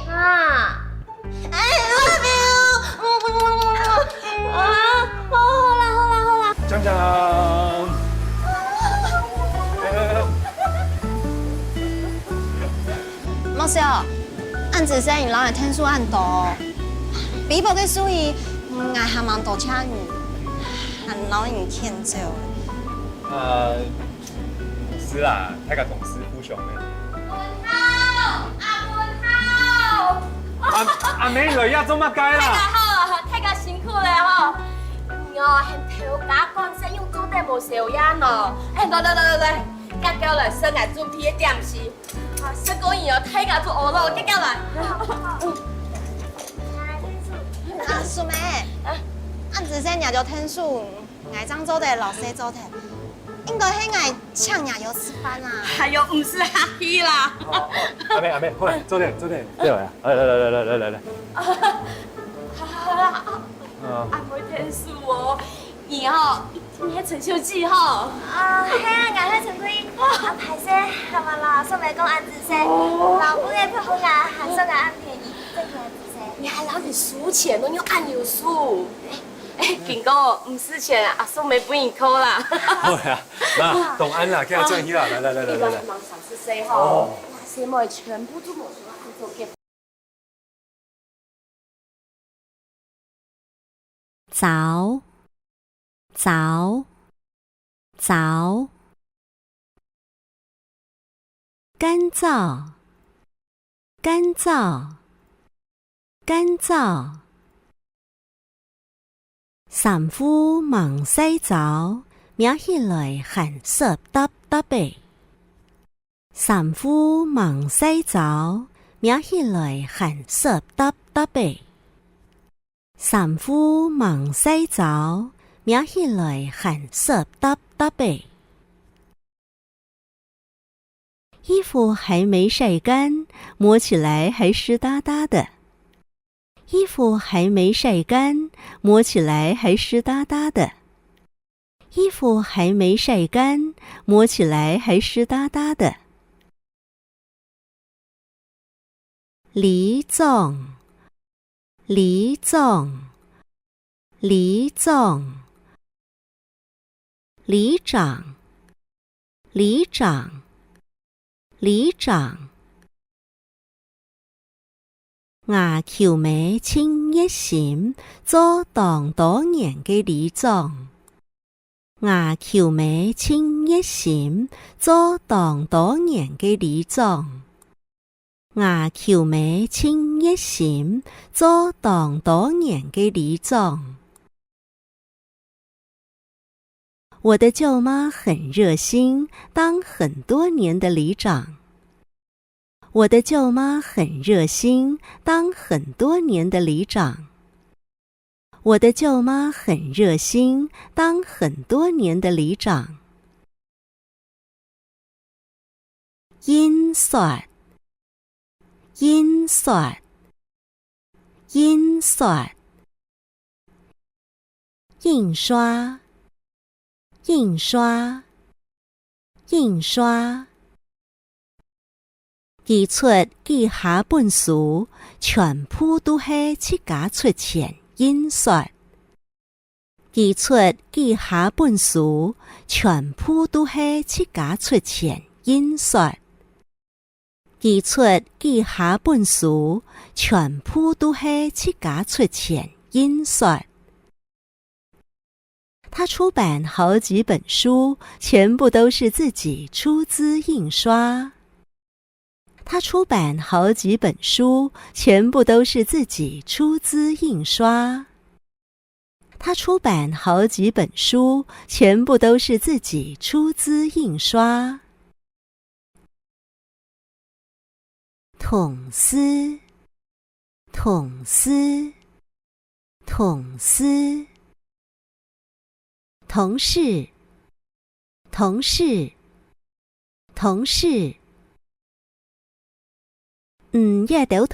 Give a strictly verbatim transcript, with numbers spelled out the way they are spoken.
啊，I love you。啊，好啦好啦好啦。锵锵。莫笑，恁仔細你摎𠊎𢯭手恁多，比賽个事情，𠊎還吂多謝你，還摎你牽走。呃，毋使啦，大家同事互相个。文浩，阿文浩。阿阿妹來呀，做麼个啦？大家好，大家辛苦了吼。你哦，還頭家講生意做得無少呀喏。哎，來來來來來，遽遽來食𠊎準備个點心。啊，食過以後，大家做好咯，遽遽來。阿叔妹，恁仔細你就𢯭手， 𠊎正做得摎事做忒，應該係𠊎請若兜食飯啊。哎喲，毋使客氣啦。哦，哦，阿妹阿妹，好來，做得做得，對啊，來來來來來來來。好好好啦，啊。阿妹𢯭手哦，你哦，一定係陳秀記吼。啊，係啊，𠊎係陳秀記。啊，歹勢，還吂摎阿叔妹講恁仔細，哦。老公个朋友啊，還算𠊎恁便宜，真係恁仔細。你還摎你收錢哦，你恁有數。 哎，金哥，毋使錢，阿叔妹分你扣啦。好呀，那，當安啦，叫轉去啦，來來來來來來。你忙忙少食些吼，哦。那些妹全部都無收，還做給。早，早，早。 乾燥，乾燥，乾燥。衫褲吂曬燥，摸起來還濕答答仔。衫褲吂曬燥，摸起來還濕答答仔。衫褲吂曬燥，摸起來還濕答答仔。 衣服還沒曬乾，摸起來還濕答答的。衣服還沒曬乾，摸起來還濕答答的。衣服還沒曬乾，摸起來還濕答答的。 里長，里長，里長。里長，里長，里長。𠊎舅姆盡熱心，做當多年个里長。 𠊎舅姆盡熱心，做當多年个里長。𠊎舅姆盡熱心，做當多年个里長。我的舅媽很熱心，當很多年的里長。 我的舅媽很熱心，當很多年的里長。我的舅媽很熱心，當很多年的里長。印刷，印刷， 印刷。印刷，印刷，印刷。佢出幾下本書，全部都係自家出錢印刷。佢出幾下本書，全部都係自家出錢印刷。 佢出幾下本書，全部都係自家出錢印刷。他出版好幾本書，全部都是自己出資印刷。他出版好幾本書，全部都是自己出資印刷。 他出版好幾本書，全部都是自己出資印刷。同事，同事，同事。同事，同事，同事。 你這兜